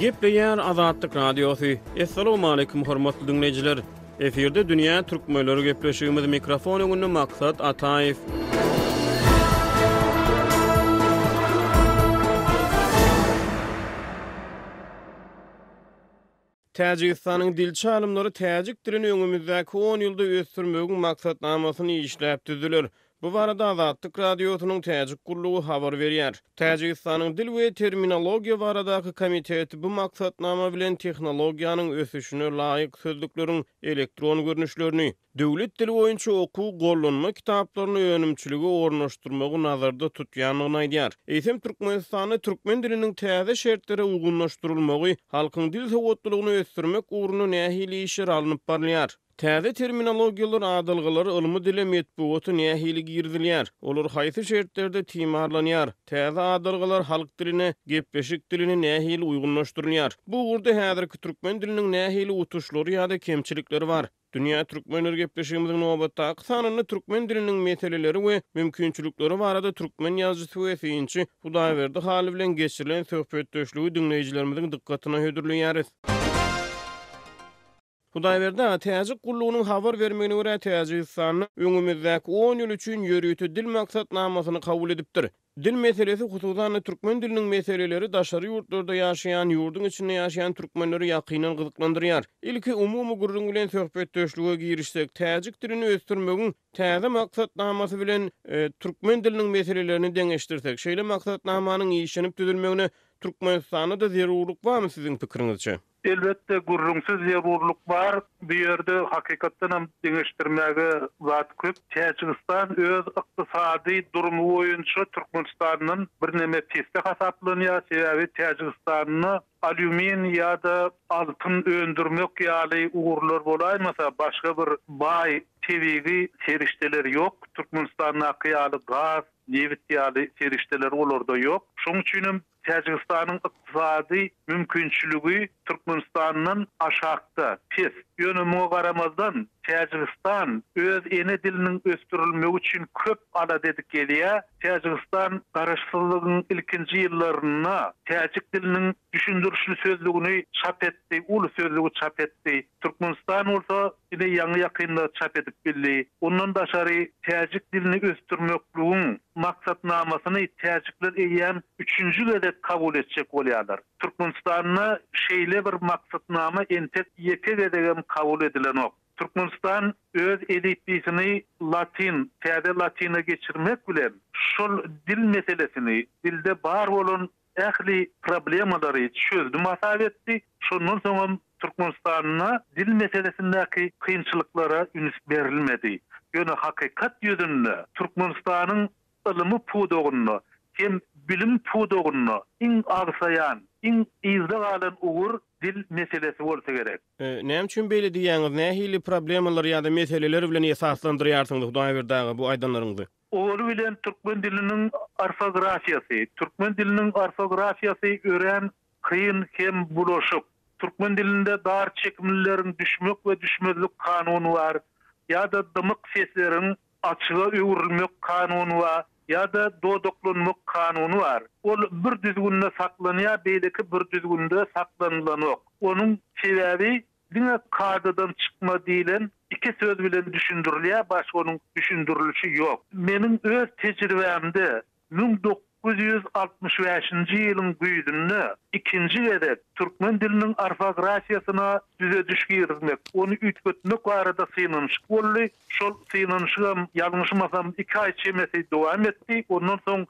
Gepleýär Azatlyk Radiosy. Assalamualaikum hormatly diňleýjiler. Efirde dünýä türkmenleri gepleşigimiz mikrofon öňünde Maksat Ataýew. Täjigistanyň dilçi alymlary täjik dilini öňümizdäki on ýylda ösdürmegiň maksatnamasyny işläp düzdüler. Bu barada Azatlyk Radiosynyň Täjik gullugy habar berýär. Täjigistanyň Dil we terminologiýa baradaky komiteti bu maksatnama bilen tehnologiýanyň ösüşine laýyk sözlükleriň elektron görnüşlerini, Döwlet dili boýunça okuw gollanma kitaplaryny önümçilige ornaşdyrmagy nazarda tutýandygyny aýdýar. Eýsem, Türkmenistanda türkmen diliniň täze şertlere uýgunlaşdyrylmagy, halkyň dil sowatlylygyny ösdürmek ugrunda nähili işler alnyp barylýar? Täze terminologiýalar, adalgalar ylmy dile, metbugata nähili girizilýär? Olar haýsy şertlerde timarlanýar? Täze adalgalar halk diline, gepleşik diline nähili uýgunlaşdyrylýar? Bu ugurda häzirki türkmen diliniň nähili utuşlary ýa-da kemçilikleri bar? Dünýä Türkmenleri gepleşigimiziň nobatdaky sanynda türkmen diliniň meseleleri we mümkinçilikleri barada türkmen ýazyjysy we synçy Hudaýberdi Hally bilen geçirilen söhbetdeşligi diňleýjilerimiziň dykgatyna hödürleýäris. Hudaýberdi aga, Täjik gullugynyň habar bermegine görä, Täjigistanda öňümizdäki on ýyl üçin ýörite dil maksatnamasyny kabul edipdir. Dil meselesi, hususan-da, türkmen diliniň meseleleri daşary ýurtlarda ýaşaýan, ýurduň içinde ýaşaýan türkmenleri ýakyndan gyzyklandyrýar. Ilki umumy gürrüň bilen söhbetdeşlige girişsek, täjik dilini ösdürmegiň täze maksatnamasy bilen türkmen diliniň meselelerini deňeşdirsek, şeýle maksatnamanyň işlenip düzülmegine Türkmenistanda-da zerurlyk barmy siziň pikiriňizçe? Elbetde, gürrüňsiz zerurlyk bar. Bu ýerde hakykatdanam deňeşdirmäge zat köp. Täjigistan öz ykdysady durumy boýunça Türkmenistandan birneme pesde hasaplanýar. Sebäbi Täjigistanda alýumin ýa-da altyn öndürmek ýaly ugurlar bolaýmasa, başga bir baý tebigy serişdeler ýok. Türkmenistandaky ýaly gaz, nebit ýaly serişdeler olarda ýok. Şonuň üçinem Täjigistanyň ykdysady mümkinçiligi Türkmenistandan aşakda, pes. Ýöne muňa garamazdan, Täjigistan öz ene diliniň ösdürilmegi üçin köp alada edip gelýär. Täjigistan garaşsyzlygyň ilkinji ýyllarynda täjik diliniň düşündirişli sözlügini çap etdi, uly sözlügi çap etdi. Türkmenistan bolsa ine ýaňy-ýakynda çap edip bildi. Ondan daşary täjik dilini ösdürmekligiň maksatnamasyny täjikler eýýäm üçünji gezek kabul etjek bolýarlar. Türkmenistanda şeýle bir maksatnama entek ýeke gezegem kabul edilenok. Türkmenistan öz elipbiýsini latyn, täze latyna geçirmek bilen şol dil meselesini, dilde bar bolan ähli problemalary çözdüm hasap etdi. Şondan soňam Türkmenistanda dil meselesindäki kynçylyklara üns berilmedi. Ýöne hakykat ýüzünde Türkmenistanyň ylymy pudagynda hem bilim pudagynda iň agsaýan, iň yzda galan ugur dil meselesi bolsa gerek. Näme üçin beýle diýýäňiz? Nähili problemalar ýa-da meseleler bilen esaslandyrýarsyňyz Hudaýberdi aga bu aýdanlaryňyzy? Owaly bilen türkmen diliniň orfografiýasy. Türkmen diliniň orfografiýasy örän kyn hem bulaşyk. Türkmen dilinde dar çekimlileriň düşmek we düşmezlik kanuny bar, ýa-da dymyk sesleriň açyga öwrülmek kanuny bar, ýa-da dodaklanmak kanuny bar. Ol bir düzgünde saklanýar, beýleki bir düzgünde saklanylanok. Onuň sebäbi Diňe kadadan çykma diýlen iki söz bilen düşündirilýär, başga onuň düşündirilişi ýok. Meniň öz tejribämde 1965-nji ýylyň güýzünde ikinji gezek türkmen diliniň orfografiýasyna düzediş girizmek, ony üýtgetmek barada synanyşyk boldy. Şol synanyşygam, ýalňyşmasam, iki aý çemesi dowam etdi. Ondan soň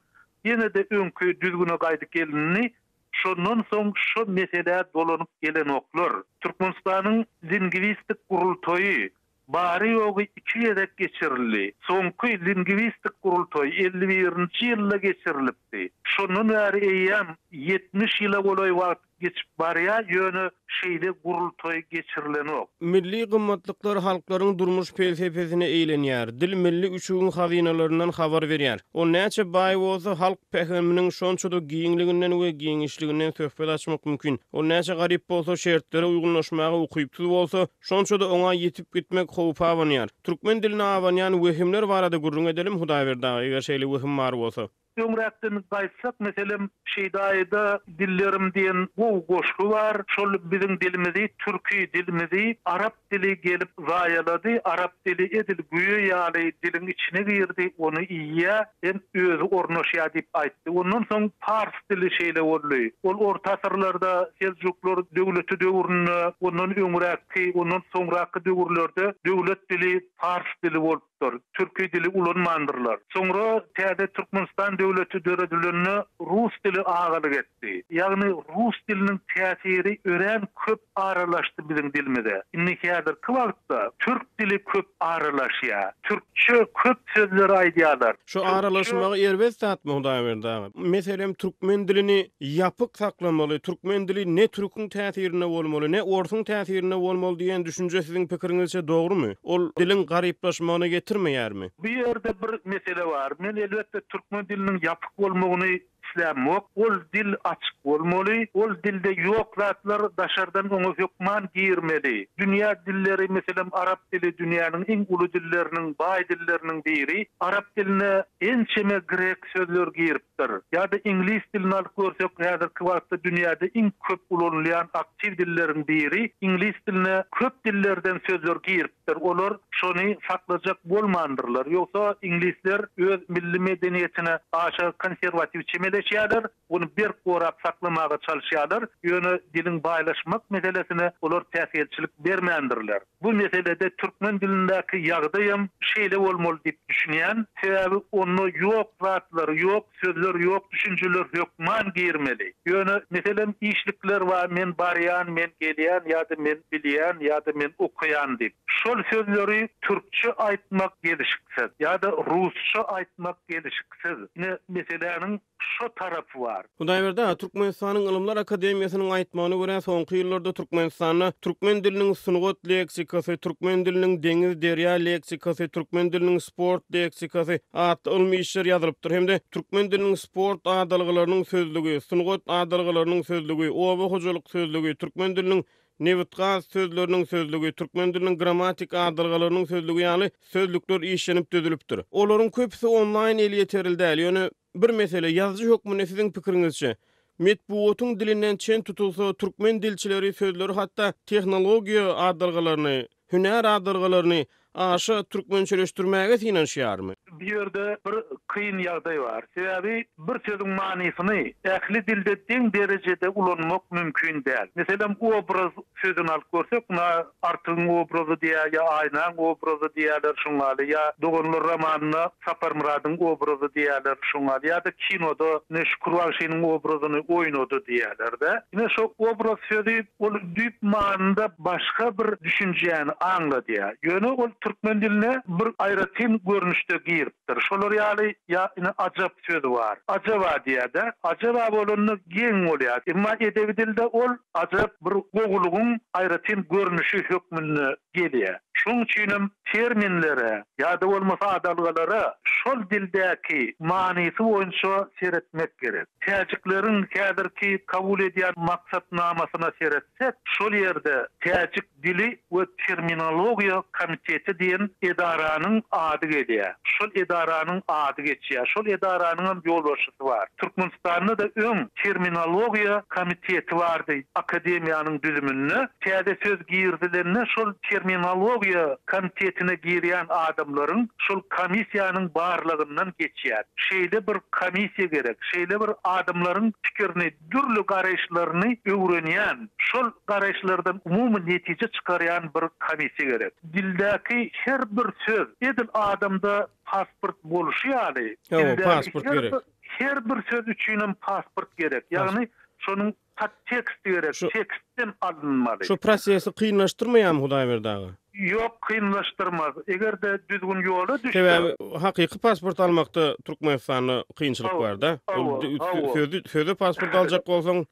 ýene-de öňki düzgüne gaýdyp gelindi. Şondan soň şo meselä dolanyp gelenoklar. Türkmenistanyň Lingwistik gurultaýy bary-ýogy iki gezek geçirildi. Soňky lingwistik gurultaý 51-nji ýylda geçirilipdi. Şondan bäri eýýäm 70 ýyla golaý wagt geçip barýar, ýöne şeýle gurultaý geçirilenok. Milli gymmatlyklar halklaryň durmuş pelsepesine eýlenýär. Dil milli üçügiň hazynalaryndan habar berýär. Ol näçe baý bolsa, halk pähiminiň şonça-da giňliginden we giňişliginden söhbet açmak mümkin. Ol näçe garyp bolsa, şertlere uýgunlaşmaga ukypsyz bolsa, şonça-da oňa ýitip gitmek howpy abanýar. Türkmen diline abanýan wehimler barada gürrüň edelim, Hudaýberdi aga, eger şeýle wehim bar bolsa. Öňräkden gaýtsak, meselem, Şeýdaýyda Dillerim diýen gowy goşgy bar. Şol biziň dilimizi, türki dilimizi arap dili gelip zaýalady. Arap dili edil güýe ýaly diliň içine girdi, ony iýýär hem özi ornaşýar diýip aýtdy. Ondan soň pars dili şeýle boldy. Ol orta asyrlarda seljuklar döwleti döwründe, ondan öňräkki, ondan soňraky döwürlerde döwlet dili pars dili bolupdyr. Türki dili ulanmandyrlar. Soňra täze Türkmenistan döwleti döredilende rus dili agalyk etdi. Ýagny rus diliniň täsiri örän köp aralaşdy biziň dilimize. Indi häzirki wagtda türk dili köp aralaşýar. Türkçe köp sözleri aýdýarlar. Şu aralaşmagy erbet zatmy Hudaýberdi aga? Meselem türkmen dilini ýapyk saklamaly, türkmen dili ne türküň täsirinde bolmaly, ne orsuň täsirinde bolmaly diýen düşünje siziň pikiriňizçe dogrumy? Ol diliň garyplaşmagyna getirmeýärmi? Bu ýerde bir mesele bar. Men elbetde türkmen diliniň ýapyk bolmagyny islämok. Ol dil açyk bolmaly. Ol dilde ýok zatlar daşardan oňa hökman girmeli. Dünýä dilleri, meselem, arap dili dünýäniň iň uly dilleriniň, baý dilleriniň biri. Arap diline ençeme grek sözler giripdir. Ýa-da iňlis dilini alyp görsek, häzirki wagtda dünýäde iň köp ulanylýan aktiw dilleriň biri. Iňlis diline köp dillerden sözler giripdir. Olar şony saklajak bolmandyrlar. Ýogsa iňlisler öz milli medeniýetine aşa konserwatiw çemeleşýärler, ony berk gorap saklamaga çalyşýarlar. Ýöne diliň baýlaşmak meselesine olar päsgelçilik bermändirler. Bu meselede türkmen dilindäki ýagdaýam şeýle bolmaly diýip düşünýän. Sebäbi onda ýok zatlar, ýok sözler, ýok düşünjeler hökman girmeli. Ýöne, meselem, işlikler bar, men barýan, men gelýän ýa-da men bilýän ýa-da men okaýan diýip. Şol sözleri türkçe aýtmak gelşiksiz ýa-da rusça aýtmak gelşiksiz. Ine, meseläniň şo tarapy bar. Hudaýberdi aga, Türkmenistanyň Ylymlar akademiýasynyň aýtmagyna görä, soňky ýyllarda Türkmenistanda türkmen diliniň sungat leksikasy, türkmen diliniň deňiz, derýa leksikasy, türkmen diliniň sport leksikasy atly ylmy işler ýazylypdyr hem-de türkmen diliniň sport adalgalarynyň sözlügi, sungat adalgalarynyň sözlügi, oba hojalyk sözlügi, türkmen diliniň nebitgaz sözleriniň sözlügi, türkmen diliniň grammatik adalgalarynyň sözlügi ýaly sözlükler işlenip düzülipdir. Olaryň köpüsi onlaýn elýeterli däl, ýöne bir mesele, ýazyjy hökmünde siziň pikiriňizçe, metbugatyň dilinden çen tutulsa, türkmen dilçileri sözleri hatda tehnologiýa adalgalaryny, hünär adalgalaryny aşa türkmençeleşdirmäge synanyşýarmy? Bu ýerde bir kyn ýagdaý bar. Sebäbi bir sözüň manysyny ähli dilde deň derejede ulanmak mümkin däl. Meselem, obraz sözüni alyp görsek, muna Artygyň obrazy diýýär ýa Aýnaň obrazy diýýärler şuň ýaly, ýa Doganlar romanynda Saparmyradyň obrazy diýýärler şuň ýaly, ýa-da kinoda ine Şükür bagşynyň obrazyny oýnady diýýärler-de. Ine şo obraz sözi ol düýp manyda başga bir düşünjäni aňladýar. Ýöne ol türkmen diline bir aýratyn görnüşde giripdir. Şolar ýaly ýa ine ajap sözi bar. Ajaba diýýär-de. Ajaba bolanda geň bolýar. Emma edebi dilde ol ajap bir gowulygyň aýratyn görnüşi hökmünde gelýär. Şonuň üçinem terminlere ýa-da bolmasa adalgalara şol dildäki manysy boýunça seretmek gerek. Täjikleriň häzirki kabul edýän maksatnamasyna seretsek, şol ýerde Täjik dili we terminologiýa komiteti diýen edaranyň ady gelýär. Şol edaranyň ady geçýär. Şol edaranyňam ýolbaşçysy bar. Türkmenistanda-da öň terminologiýa komiteti bardy akademiýanyň düzüminde. Täze söz girizilende şol terminologiýa komitetine girýän adamlaryň şol komissiýanyň barlagyndan geçýär. Şeýle bir komissiýa gerek, şeýle bir adamlaryň pikirini, dürli garaýyşlaryny öwrenýän, şol garaýyşlardan umumy netije çykarýan bir komissiýa gerek. Dildäki her bir söz edil adamda pasport bolşy ýaly, dildäki her bir her bir söz üçinem pasport gerek. Ýagny şonuň Podtekst gerek, tekstden alynmaly. Şu prosesi kynlaşdyrmaýarmy Hudaýberdi aga? Ýok, kynlaşdyrmaz. Eger-de düzgün ýola düşse. Sebäbi hakyky pasport almakda Türkmenistanda kynçylyk bar-da. Ol sözde pasport aljak bolsaň.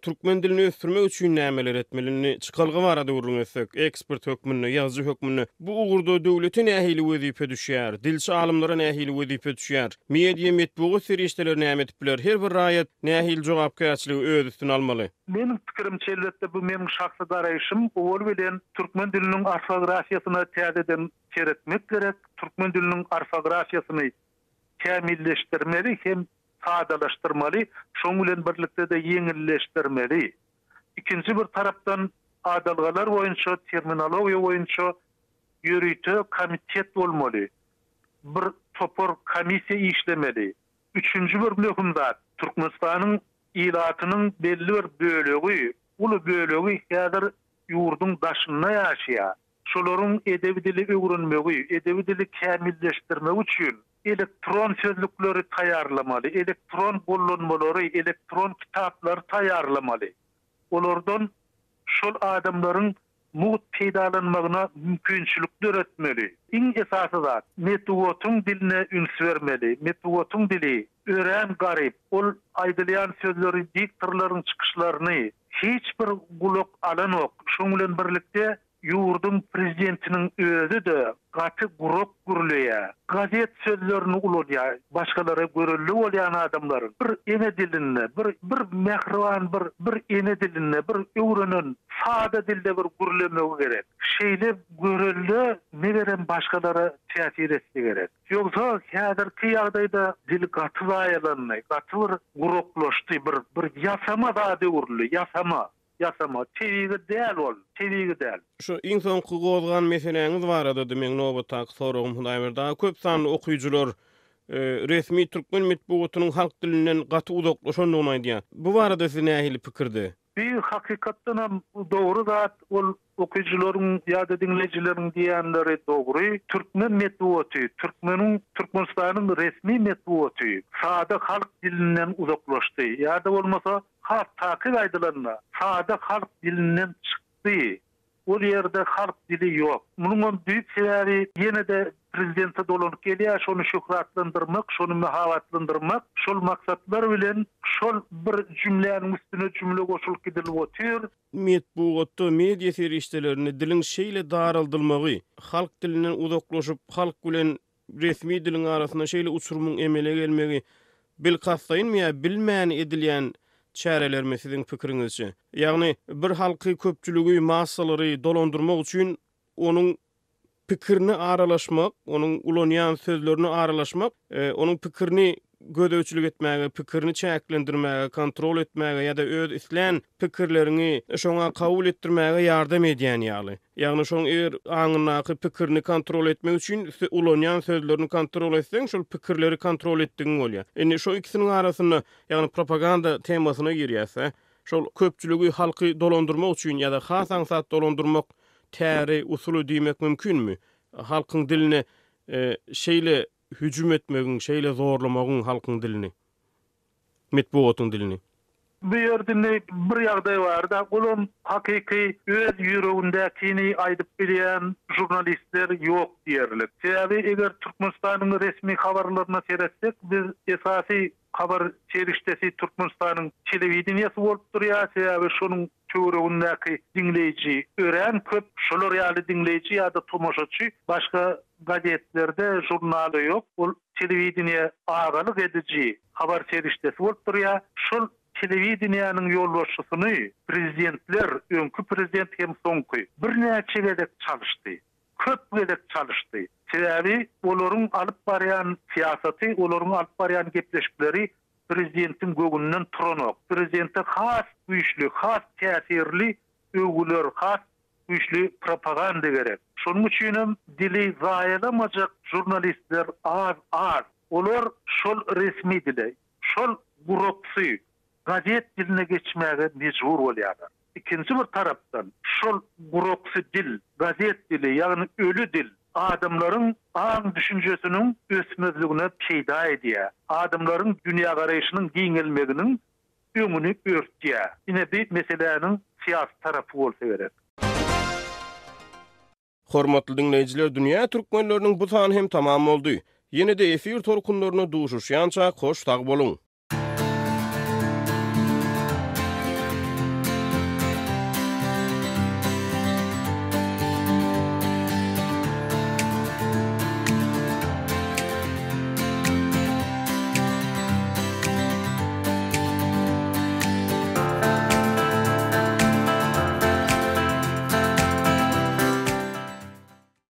Türkmen dilini ösdürmek üçin nämeler etmeli? Indi çykalga barada gürrüň etsek, ekspert hökmünde, ýazyjy hökmünde bu ugurda döwlete nähili wezipe düşýär? Dilçi alymlara nähili wezipe düşýär? Media, metbugat serişdeleri näme edip biler? Her bir raýat nähili jogapkärçiligi öz üstüne almaly? Meniň pikirimçe, elbetde, bu meniň şahsy garaýşym, owal bilen türkmen diliniň orfografiýasyna täzeden seretmek gerek. Türkmen diliniň orfografiýasyny. kämilleşdirmeli hem sadalaşdyrmaly, şoň bilen birlikde-de ýeňilleşdirmeli. Ikinji bir tarapdan adalgalar boýunça, terminologiýa boýunça ýörite komitet bolmaly. Bir topar komissiýa işlemeli. Üçünji bir möhüm zat, Türkmenistanyň ilatynyň belli bir bölegi, uly bölegi häzir ýurduň daşynda ýaşaýar. Şolaryň edebi dili öwrenmegi, edebi dili kämilleşdirmegi üçin elektron sözlükleri taýýarlamaly, elektron gollanmalary, elektron kitaplary taýýarlamaly. Olardan şol adamlaryň mugt peýdalanmagyna mümkinçilik döretmeli. Iň esasy zat, metbugatyň diline üns bermeli. Metbugatyň dili örän garyp. Ol aýdylýan sözleri, diktorlaryň çykyşlaryny hiç bir gulak alanok. Şoň bilen birlikde Ýurduň prezidentiniň özi-de gaty gurak gürleýär. Gazet sözlerini ulanýar. Başgalara görelde bolýan adamlaryň bir ene dilinde, bir bir mähriban bir bir ene dilinde bir öwrenen sada dilde bir gürlemegi gerek. Şeýle görelde megerem başgalara täsir etse gerek. Ýogsa häzirki ýagdaýda dil gaty zaýalandy, gaty bir guraklaşdy, bir bir ýasama zada öwrüldi, ýasama. Ýasama, tebigy däl ol, tebigy däl. Şu iň soňky gozgan meseläňiz baradady meň nobatdaky soragym Hudaýberdi aga. Köp sanly okyjylar resmi türkmen metbugatynyň halk dilinden gaty uzaklaşandygyny aýdýar. Bu barada siz nähili pikirde? Bir hakykatdanam dogry zat ol okyjylaryň ýa-da diňleýjileriň diýýänleri dogry. Türkmen metbugaty, türkmeniň, Türkmenistanyň resmi metbugaty sada halk dilinden uzaklaşdy ýa-da bolmasa Has takyk aýdylanda, sada halk dilinden çykdy. Ol ýerde halk dili ýok. Munuňam düýp sebäbi ýene-de prezidente dolanyp gelýär, şony şöhratlandyrmak, şony mahabatlandyrmak, şol maksatlar bilen şol bir jümläniň üstüne jümle goşulyp gidilip otyr. Metbugatda, media serişdelerinde diliň şeýle daraldylmagy, halk dilinden uzaklaşyp, halk bilen resmi diliň arasynda şeýle uçurymyň emele gelmegi bilkastlaýynmy ýa bilmän edilýän çärelermi siziň pikiriňizçe? Ýagny bir halky, köpçüligi, massalary dolandyrmak üçin onuň pikirine aralaşmak, onuň ulanýan sözlerine aralaşmak, onuň pikirini gözegçilik etmäge, pikirini çäklendirmäge, kontrol etmäge ýa-da öz islän pikirleriňi şoňa kabul etdirmäge ýardam edýän ýaly. Ýagny şoň eger aňyndaky pikirini kontrol etmek üçin ulanýan sözlerini kontrol etseň, şol pikirleri kontrol etdigiň bolýar. Indi şo ikisiniň arasynda, ýagny propaganda temasyna girýäs-dä. Şol köpçüligi, halky dolandyrmak üçin ýa-da has aňsat dolandyrmak täri, usuly diýmek mümkinmi? Halkyň diline şeýle hüjüm etmegiň, şeýle zorlamagyň halkyň dilini, metbugatyň dilini. Bu ýerde indi bir ýagdaý bar-da, olam hakyky öz ýüregindäkini aýdyp bilýän žurnalistler ýok diýerlik. Sebäbi eger Türkmenistanyň resmi habarlaryna seretsek, biz esasy habar serişdesi Türkmenistanyň telewideniýesi bolup durýar, sebäbi şonuň töweregindäki diňleýji örän köp, şolar ýaly diňleýji ýa-da tomaşaçy başga gazetlerde, žurnalda ýok. Ol telewideniýe agalyk ediji habar serişdesi bolup durýar. Şol telewideniýäniň ýolbaşçysyny prezidentler, öňki prezident hem soňky, birnäçe gezek çalyşdy. Köp gezek çalyşdy. Sebäbi olaryň alyp barýan syýasaty, olaryň alyp barýan gepleşikleri prezidentiň göwnünden turanok. Prezidente has güýçli, has täsirli öwgüler, has güýçli propaganda gerek. Şonuň üçinem dili zaýalamajak žurnalistler az-az. Olar şol resmi dile, şol guraksy gazet diline geçmäge mejbur bolýarlar. Ikinji bir tarapdan, şol guraksy dil, gazet dili, ýagny öli dil adamlaryň aň-düşünjesiniň ösmezligine peýda edýär. Adamlaryň dünýägaraýşynyň giňelmeginiň öňüni örtýär. Ine bi meseläniň syýasy tarapy bolsa gerek. Hormatly diňleýjiler Dünýä Türkmenleriniň bu sany hem tamam boldy. Ýene-de efir tolkunlarynda duşuşýançak hoş sag boluň.